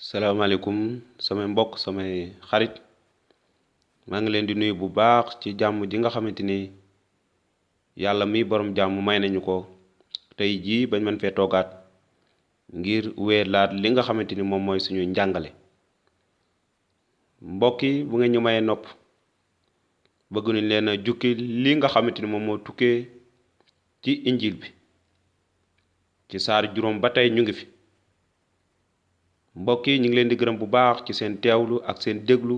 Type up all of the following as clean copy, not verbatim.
salaamaaleykum samay mbokk samay xarit maa ngi leen di nuyu bu baax ci jàmm ji nga xamante ni yàlla mi borom jàmm may nañu ko tey jii bañ mën fee toogaat ngir weelaat li nga xamante ni moom mooy suñu njàngale. mbokk yi bu ngeen ñu mayee nopp bëgg nañ leen a jukki li nga xamante ni moom moo tukkee ci injil bi ci saar juróom ba tey ñu ngi fi. mbokk yi ñu ngi leen di gërëm bu baax ci seen teewlu ak seen déglu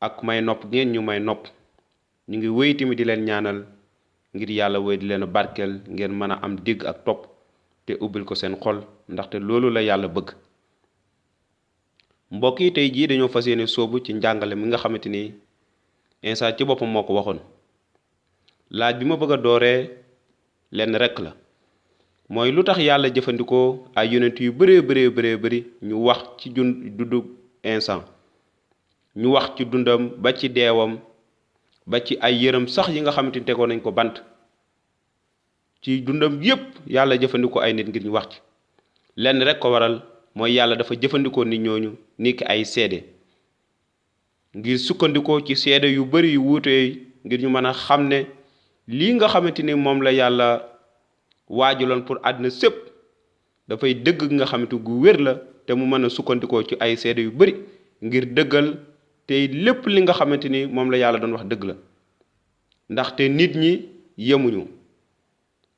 ak may nopp ngeen ñu may nopp ñu ngi wéy tamit di leen ñaanal ngir yàlla wéy di leen barkeel ngeen mën a am dégg ak topp te ubbil ko seen xol ndaxte loolu la yàlla bëgg. mbokk yi tey jii dañoo fas yéene sóobu ci njàngale mi nga xamante ni Iisaa ci boppam moo ko waxoon. laaj bi ma bëgg a dooree lenn rekk la mooy lu tax yàlla jëfandikoo ay yonent yu bëree bëri ñu wax ci dundu Iisaa ñu wax ci dundam ba ci deewam ba ci ay yërëm sax yi nga xamante ni tegoon nañ ko bant ci dundam yépp yàlla jëfandikoo ay nit ngir ñu wax ci lenn rek ko waral mooy yàlla dafa jëfandikoo nit ñooñu niki ay seede ngir sukkandikoo ci seede yu bari yu wuute ngir ñu mën a xam ne lii nga xamante ni moom la yàlla waajuloon pour àddina sépp dafay dëgg nga xamante gu wér la te mu mën a sukkandikoo ci ay seede yu bari ngir dëggal te lépp li nga xamante ni moom la yàlla doon wax dëgg la ndaxte nit ñi yemuñu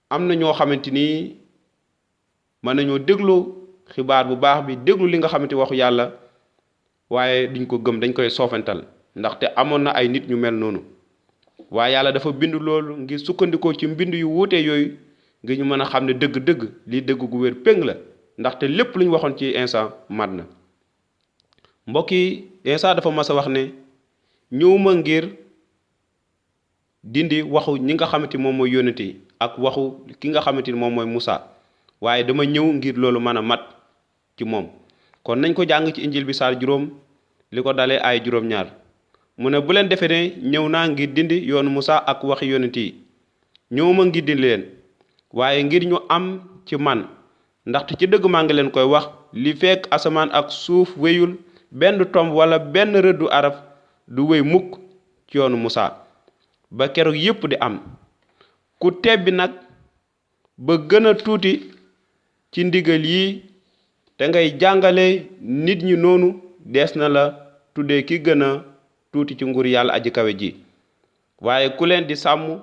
am na ñoo xamante ni mën nañoo déglu xibaar bu baax bi déglu li nga xamante waxu yàlla waaye duñ ko gëm dañ koy soofental ndaxte amoon na ay nit ñu mel noonu waaye yàlla dafa bind loolu ngir sukkandikoo ci mbind yu wuute yooyu ngir ñu mën a xam ne dëgg-dëgg lii dëgg gu wér péng la ndaxte lépp lu ñu waxoon ci Iisaa mat na. mbokk yi Iisaa dafa mas a wax ne ñëwuma ngir dindi waxu ñi nga xamante moom mooy yónnent yi ak waxu ki nga xamante ni moom mooy Musaa waaye dama ñëw ngir loolu mën a mat ci moom. kon nañ ko jàng ci injil bi saar juróom li ko dalee ay juróom-ñaar mu ne bu leen defee ne ñëw naa ngir dindi yoonu Musaa ak waxi yónnent yi ñëwuma ngir dindi leen waaye ngir ñu am ci man ndaxte ci dëgg maa ngi leen koy wax li fekk asamaan ak suuf wéyul benn tomb wala benn rëddu araf du wéy mukk ci yoonu Musaa ba keroog yépp di am ku tebbi nag ba gën a tuuti ci ndigal yi te ngay jàngale nit ñi noonu dees na la tuddee ki gën a tuuti ci nguur yàlla aji kawe ji waaye ku leen di sàmm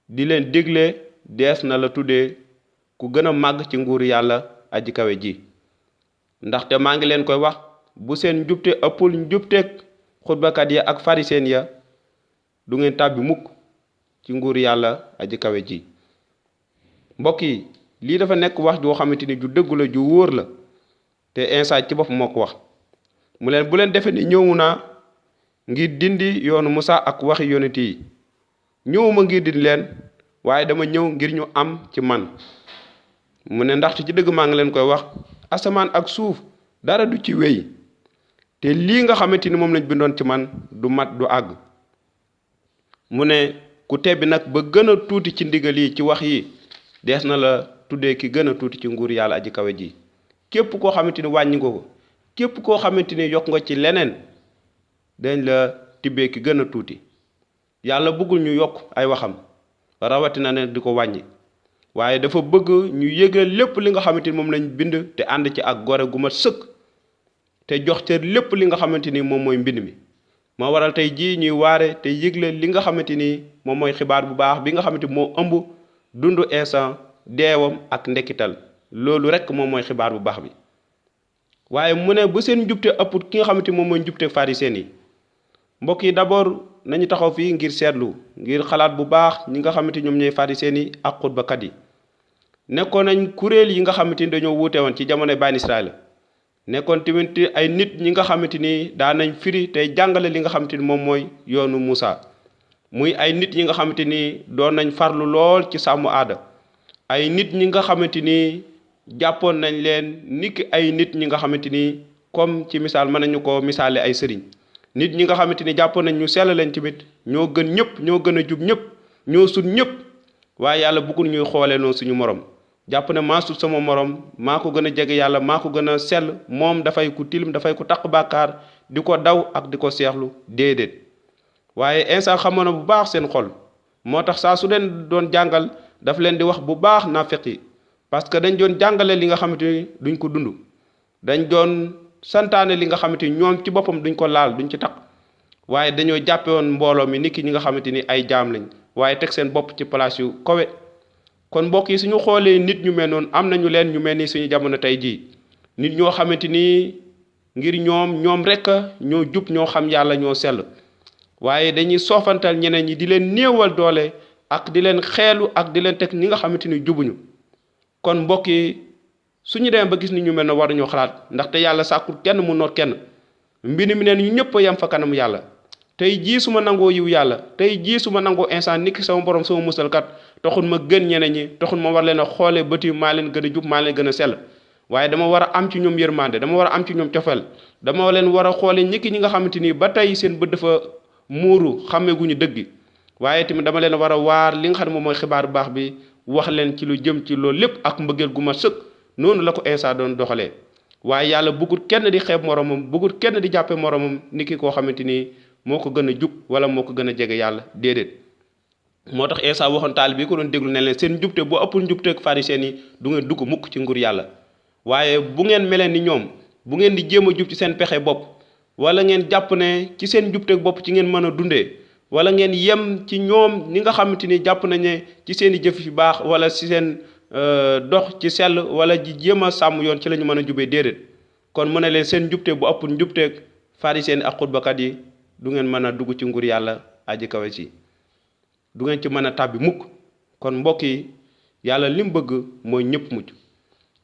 di leen digle dees na la tuddee ku gën a màgg ci nguur yàlla aji kawe ji ndaxte maa ngi leen koy wax bu seen njubte ëppul njubteeg xutbakat ya ak fariseen ya du ngeen tàbbi mukk ci nguur yàlla aji kawe ji. mbokk yi lii dafa nekk wax joo xamante ni ju dëggu la ju wóor la te Iisaa ci bopp moo ko wax mu leen bu leen defee ni ñëwu naa ngir dindi yoonu Musaa ak waxi yonent yi ñëwuma ngir dindi leen waaye dama ñëw ngir ñu am ci man mu ne ndaxte ci dëgg maa ngi leen koy wax asamaan ak suuf dara du ci wéy te lii nga xamante ni moom lañ bindoon ci man du mat du àgg. mu ne ku tebbi nag ba gën a tuuti ci ndigal yi ci wax yi dees na la tuddee ki gën a tuuti ci nguur yàlla aji kawe ji képp koo xamante ni wàññi nga ko képp koo xamante ni yokk nga ci leneen dañ la tibbee ki gën a tuuti. yàlla bëggul ñu yokk ay waxam rawatina ne di ko wàññi waaye dafa bëgg ñu yëgal lépp li nga xamante ni moom lañ bind te ànd ci ak gore gu mat sëkk te jox cër lépp li nga xamante ni moom mooy mbind mi. moo waral tey jii ñuy waare te yëgle li nga xamante ni moom mooy xibaar bu baax bi nga xamante ni moo ëmb dundu Iisaa deewam ak ndekkital loolu rek moom mooy xibaar bu baax bi. waaye mu ne bu seen njubte ëpp ki nga xamante ni moom mooy njubte pharisien yi. mbokk yi d'abord nañu taxaw fii ngir seetlu ngir xalaat bu baax ñi nga xamante ñoom ñooy pharisien yi ak xutbakat yi nekkoon nañ kuréel yi nga xamante ni dañoo wuute woon ci jamonoy Bani Israël nekkoon tamit ay nit ñi nga xamante ni daan nañ firi tey jàngale li nga xamante ni moom mooy yoonu Musaa muy ay nit ñi nga xamante ni doon nañ farlu lool ci sàmm aada ay nit ñi nga xamante ni jàppoon nañ leen niki ay nit ñi nga xamante ni comme ci misaal mën nañu ko misaale ay sëriñ nit ñi nga xamante ni jàppoon nañ ñu sell leen tamit ñoo gën ñëpp ñoo gën a jub ñëpp ñoo sut ñëpp waaye yàlla bëggul ñuy xoolee noonu suñu morom jàpp ne maa sut sama morom maa ko gën a jege yàlla maa ko gën a sell moom dafay ku tilim dafay ku taq bàkkaar di ko daw ak di ko seexlu déedéet. waaye Iisaa xamoon na bu baax seen xol moo tax saa su leen doon jàngal daf leen di wax bu baax naafeq yi parce que dañ doon jàngale li nga xamante ni duñ ko dund dañ doon santaane li nga xamante ni ñoom ci boppam duñ ko laal duñ ci taq waaye dañoo jàppe woon mbooloo mi niki ñi nga xamante ni ay jaam lañ waaye teg seen bopp ci place yu kawe. kon mbokk yi suñu xoolee nit ñu mel noonu am nañu leen ñu mel ni suñu jamono tey jii nit ñoo xamante ni ngir ñoom rek ñoo jub ñoo xam yàlla ñoo sell waaye dañuy soofantal ñeneen ñi di leen néewal doole ak di leen xeelu ak di leen teg ñi nga xamante ni jubuñu. kon mbokk yi suñu demee ba gis ni ñu mel ne waruñoo xalaat ndaxte yàlla sàkkul kenn mu noot kenn mbind mi neen ñu ñëpp yem fa kanam yàlla. tey jii su ma nangoo yiw yàlla tey jii su ma nangoo instant niki sama borom sama musalkat taxul ma gën ñeneen ñi taxul ma war leen a xoolee bëti maa leen gën a jub maa leen gën a sell waaye dama war a am ci ñoom yërmande dama war a am ci ñoom cofeel dama leen war a xoolee ñi nga xamante ni ba tey seen bët dafa muuru xàmmeeguñu dëgg waaye tamit dama leen war a waar li nga xam ne moom mooy xibaar bu baax bi wax leen ci lu jëm ci loolu lépp ak mbëggeel gu ma sëkk noonu la ko Iisaa doon doxalee. waaye yàlla bëggut kenn di xeeb moromam bëggut kenn di jàppe moromam niki koo xamante ni moo ko gën a jub wala moo ko gën a jege yàlla déedéet. moo tax Iisaa waxoon taal bi ko doon déglu ne leen seen njubte bu ëppul njubteeg pharisien yi du ngeen dugg mukk ci nguur yàlla waaye bu ngeen melee ni ñoom bu ngeen di jéem a jub ci seen pexe bopp wala ngeen jàpp ne ci seen njubteeg bopp ci ngeen mën a dundee wala ngeen yem ci ñoom ñi nga xamante ni jàpp nañ ne ci seen i jëf yu baax wala ci seen dox ci sell wala ji jéem a sàmm yoon ci la ñu mën a jubee déedéet. kon mu ne leen seen njubte bu ëppul njubteeg pharisien yi ak xutbakat yi du ngeen mën a dugg ci nguur yàlla aji kawe si du ngeen ci mën a tàbbi mukk. kon mbokk yi yàlla li mu bëgg mooy ñëpp mucc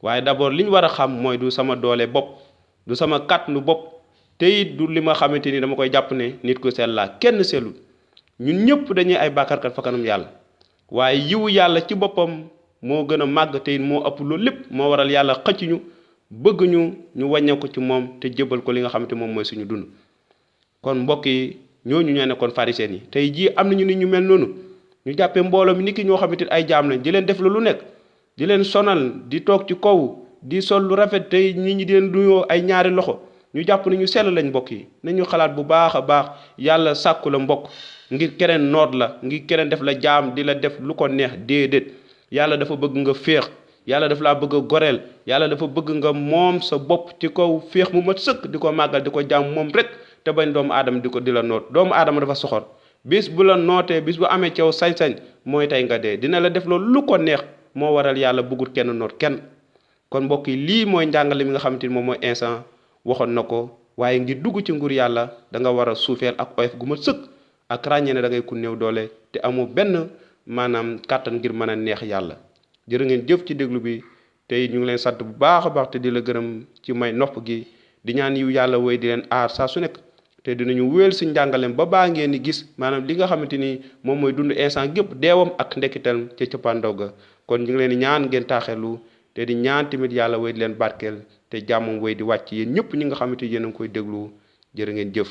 waaye d'abord li ñu war a xam mooy du sama doole bopp du sama kàttanu bopp te it du li ma xamante ni dama koy jàpp ne nit ku sell laa kenn sellul ñun ñëpp dañuy ay bàkkaarkat fa kanam yàlla waaye yiwu yàlla ci boppam moo gën a màgg te it moo ëpp loolu lépp moo waral yàlla xëcc ñu bëgg ñu wàññeeku ci moom te jébbal ko li nga xamante moom mooy suñu dund. kon mbokk yi ñooñu ñoo nekkoon pharisien yi tey jii am nañu nit ñu mel noonu ñu jàppee mbooloo mi niki ñoo xamante ay jaam lañ di leen def lu nekk di leen sonal di toog ci kaw di sol lu rafet tey nit ñi di leen duyoo ay ñaari loxo ñu jàpp ne ñu sell lañ mbokk yi nañu xalaat bu baax a baax yàlla sàkku la mbokk ngir keneen noot la ngir keneen def la jaam di la def lu ko neex déedéet yàlla dafa bëgg nga féex yàlla dafa laa bëgg a goreel yàlla dafa bëgg nga moom sa bopp ci kaw féex mu mat sëkk di ko màggal di ko jaam moom rek te bañ doomu aadama di la noot doomu aadama dafa soxor bis bu la nootee bis bu amee cew sañ-sañ mooy tey nga dee dina la def loolu lu ko neex moo waral yàlla bëggul kenn noot kenn. kon mbokk yi lii mooy njàngale mi nga xamante ni moom mooy Iisaa waxoon na ko waaye ngir dugg ci nguur yàlla da nga war a suufeel ak oyof gu ma sëkk ak ràññee ne da ngay ku néew doole te amoo benn maanaam kàttan ngir mën a neex yàlla. jërë ngeen jëf ci déglu bi tey ñu ngi leen sant bu baax a baax te di la gërëm ci may nopp gi di ñaan yiw yàlla woy di leen aar saa su nekk te dinañu wéel si njàngaleem ba baa ngeen di gis maanaam li nga xamante ni moom mooy dund Iisaa gépp deewam ak ndekkital ca cëppaandaw ga. kon ñu ngi leen di ñaan ngeen taaxelu te di ñaan tamit yàlla woy di leen barkeel te jàmmam woy di wàcc yéen ñëpp ñi nga xamante yéen a ngi koy déglu jërë ngeen jëf.